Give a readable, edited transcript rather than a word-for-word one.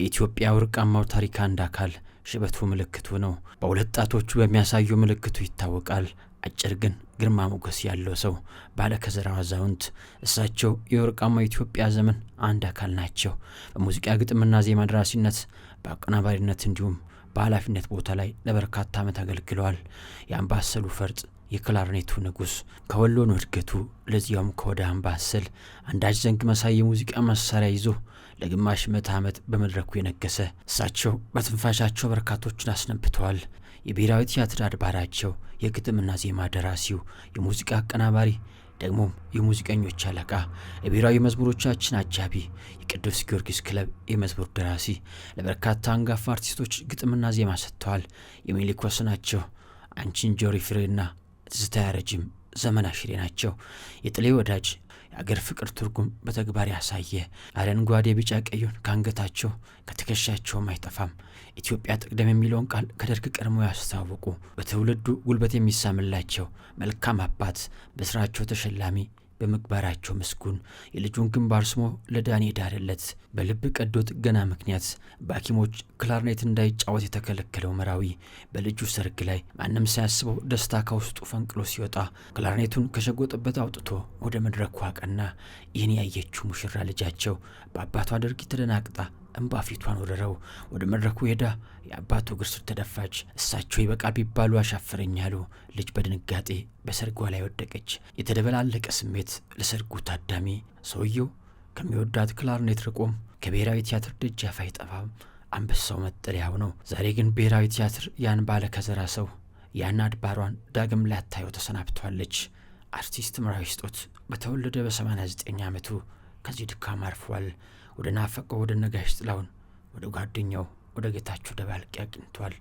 የኢትዮጵያ ወርቃማው ታሪክ አንድ አካል ሽበቱ ምልክቱ ነው። በሁለት ጣቶቹ በሚያሳየው ምልክቱ ይታወቃል። አጭር ግን ግርማ ሞገስ ያለው ሰው፣ ባለ ከዘራው አዛውንት። እሳቸው የወርቃማው ኢትዮጵያ ዘመን አንድ አካል ናቸው። በሙዚቃ ግጥምና ዜማ ደራሲነት፣ በአቀናባሪነት እንዲሁም በኃላፊነት ቦታ ላይ ለበርካታ ዓመት አገልግለዋል። የአምባሰሉ ፈርጥ፣ የክላርኔቱ ንጉሥ፣ ከወሎ ነው እድገቱ። ለዚያውም ከወደ አምባሰል አንዳች ዘንግ መሳይ የሙዚቃ መሳሪያ ይዞ ለግማሽ ምዕተ ዓመት በመድረኩ የነገሰ እሳቸው በትንፋሻቸው በርካቶችን አስነብተዋል። የብሔራዊ ቲያትር አድባራቸው፣ የግጥምና ዜማ ደራሲው፣ የሙዚቃ አቀናባሪ፣ ደግሞም የሙዚቀኞች አለቃ፣ የብሔራዊ መዝሙሮቻችን አጃቢ፣ የቅዱስ ጊዮርጊስ ክለብ የመዝሙር ደራሲ፣ ለበርካታ አንጋፋ አርቲስቶች ግጥምና ዜማ ሰጥተዋል። የሚኒሊክ ናቸው። አንቺን ጆሪ ፍሬና ትዝታ ያረጅም ዘመን አሽሬ ናቸው። የጥሌ ወዳጅ፣ የአገር ፍቅር ትርጉም በተግባር ያሳየ፣ አረንጓዴ ቢጫ ቀዩን ከአንገታቸው ከትከሻቸውም አይጠፋም። ኢትዮጵያ ትቅደም የሚለውን ቃል ከደርግ ቀድሞ ያስተዋወቁ፣ በትውልዱ ጉልበት የሚሳምላቸው መልካም አባት፣ በስራቸው ተሸላሚ፣ በምግባራቸው ምስጉን፣ የልጁን ግንባር ስሞ ለዳኒ የዳረለት፣ በልብ ቀዶ ጥገና ምክንያት በሐኪሞች ክላርኔት እንዳይጫወት የተከለከለው መራዊ በልጁ ሰርግ ላይ ማንም ሳያስበው ደስታ ከውስጡ ፈንቅሎ ሲወጣ ክላርኔቱን ከሸጎጠበት አውጥቶ ወደ መድረኩ አቀና። ይህን ያየችው ሙሽራ ልጃቸው በአባቷ ድርጊት ተደናግጣ እንባ ፊቷን ወረረው። ወደ መድረኩ ሄዳ የአባቱ እግር ስር ተደፋች። እሳቸው ይበቃል ቢባሉ አሻፈረኝ አሉ። ልጅ በድንጋጤ በሰርጓ ላይ ወደቀች። የተደበላለቀ ስሜት ለሰርጉ ታዳሚ። ሰውየው ከሚወዳት ክላርኔት ርቆም ከብሔራዊ ቲያትር ደጃፍ አይጠፋም። አንበሳው መጠለያው ነው። ዛሬ ግን ብሔራዊ ቲያትር ያን ባለ ከዘራ ሰው፣ ያን አድባሯን ዳግም ላታየው ተሰናብቷለች። አርቲስት መራዊ ስጦት በተወለደ በ89 ዓመቱ ከዚህ ድካም አርፏል። ወደ ናፈቀው ወደ ነጋሽ ጥላሁን፣ ወደ ጓደኛው ወደ ጌታቸው ደባልቄ አቅንቷል።